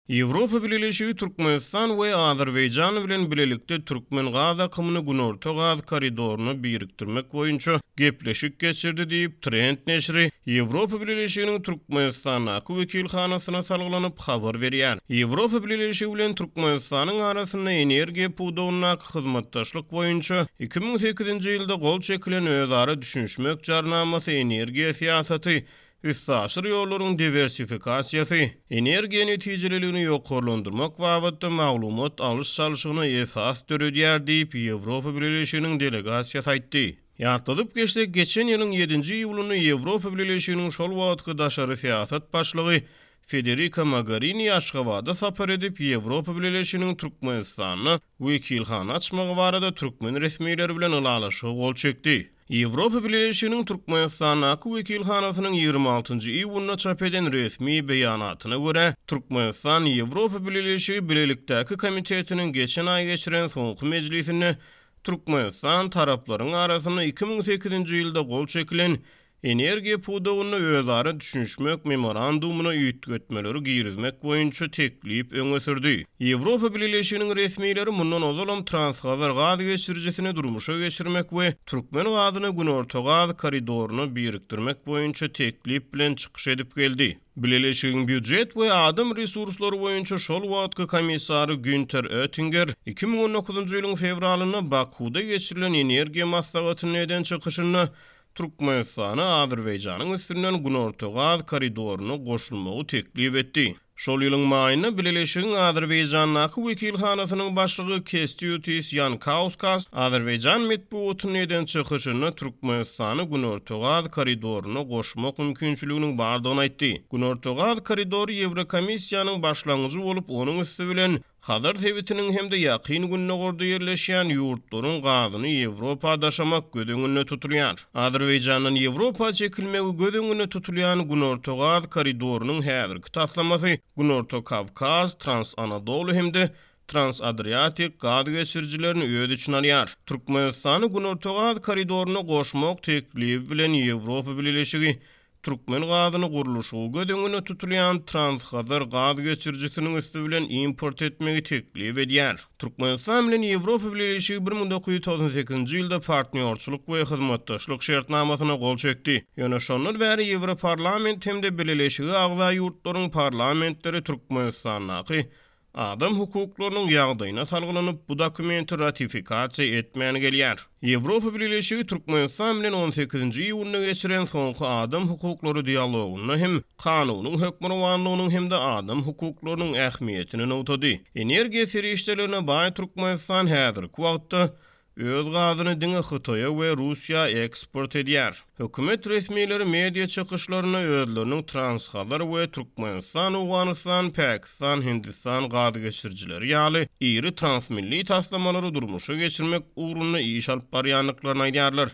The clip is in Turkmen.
Ýewropa Bileleşigi Türkmenistan we Azerbaýjan bilen bilelikde türkmen gaz akymyny Günorta gaz koridoryna birikdirmek boýunça gepleşik geçirdi diýip, Trend neşiri Ýewropa Bileleşiginiň Türkmenistandaky wekilhanasyna salgylanyp habar berýär. Ýewropa Bileleşigi bilen Türkmenistanyň arasynda energiýa pudagyndaky hyzmatdaşlyk boýunça 2008-nji ýylda gol çekilen özara düşünişmek jarnamasy energiýa syýasaty, üstaşyr ýollaryň diwersifikasiýasy, energiýa netijeliligini ýokarlandyrmak babatda maglumat alyş-çalşygyna esas döredýär diýip, Ýewropa Bileleşiginiň delegasiýasy aýtdy. Ýatladyp geçsek, geçen ýylyň ýedinji iýulynda Ýewropa Bileleşiginiň şol wagtky daşary syýasat başlygy Federika Mogerini Aşgabada sapar edip, Ýewropa Bileleşiginiň Türkmenistanda wekilhana açmagy barada türkmen resmileri bilen ylalaşyga gol çekdi. Ýewropa Bileleşiginiň Türkmenistandaky wekilhanasynyň 26-njy iýunda çap eden resmi beýanatyna görä, Türkmenistan Ýewropa Bileleşigi Bilelikdäki komitetiniň geçen aý geçiren soňky mejlisinde Türkmenistan taraplaryň arasynda 2008-nji ýylda gol çekilen Energiýa pudagynda özara düşünişmek memorandumyna üýtgetmeleri girizmek boýunça teklip öňe sürdi. Ýewropa Bileleşiginiň resmileri mundan ozalam Transhazar gaz geçirijisini durmuşa geçirmek we türkmen gazyny Günorta gaz koridoryna birikdirmek boýunça teklip bilen çykyş edip geldi. Bileleşigiň býujet we adam resurslary boýunça şol wagtky komissary Günter Öttinger 2019-njy ýylyň fewralynda Bakuwda geçirilen energiýa maslahatynda eden çykyşynda Türkmenistana Azerbaýjanyň üstünden Günorta gaz koridoryna goşulmagy teklip etdi. Şol ýylyň maýynda Bileleşigiň Azerbaýjandaky wekilhanasynyň başlygy Kestýutis Ýankauskas azerbaýjan metbugatynda eden çykyşynda Türkmenistany Günorta gaz koridoryna goşmak mümkinçiliginiň bardygyny aýtdy. Günorta gaz koridory Ýewrokomissiýanyň başlangyjy bolup, onuň üsti bilen Hazar sebitiniň hem-de Ýakyn Gündogarda ýerleşýän ýurtlaryň gazyny Ýewropa daşamak göz öňünde tutulýar. Azerbaýjandan Ýewropa çekilmegi göz öňünde tutulýan Günorta gaz koridorynyň häzirki taslamasy Günorta Kawkaz, Trans-Anadoly hem-de Trans-Adriatik gaz geçirijilerini öz içine alýar. Türkmenistany Günorta gaz koridoryna goşmak teklibi bilen Ýewropa Bileleşigi Türkmen gazyny gurluşygy göz öňünde tutulýan Transhazar gaz geçirijisiniň üsti bilen import etmegi teklip edýär. Türkmenistan bilen Ýewropa Bileleşigi 1998-nji ýylda Partnýorçylyk we hyzmatdaşlyk şertnamasyna gol çekdi. Ýöne şondan bäri Ýewroparlament hem-de Bileleşige agza ýurtlaryň parlamentleri Türkmenistandaky Adam hukuklarynyň ýagdaýyna salgylanyp, bu dokumenti ratifikasiýa etmän gelýär. Ýewropa Bileleşigi Türkmenistan bilen on sekizinji iýunda geçiren soňky adam hukuklary dialogynda hem kanunyň hökmürowanlygynyň hem-de adam hukuklarynyň ähmiýetini nygtady. Energiýa serişdelerine baý Türkmenistan häzirki wagtda Öz gazyny diňe Hytaýa we Russiýa eksport edýär. Hökümet resmileri media çykyşlarynda özleriniň Transhazar we Türkmenistan-Owganystan, Pakistan-Hindistan gaz geçirijileri ýaly iri transmilli taslamalary durmuşa geçirmek ugrunda iş alyp barýandyklaryny aýdýarlar.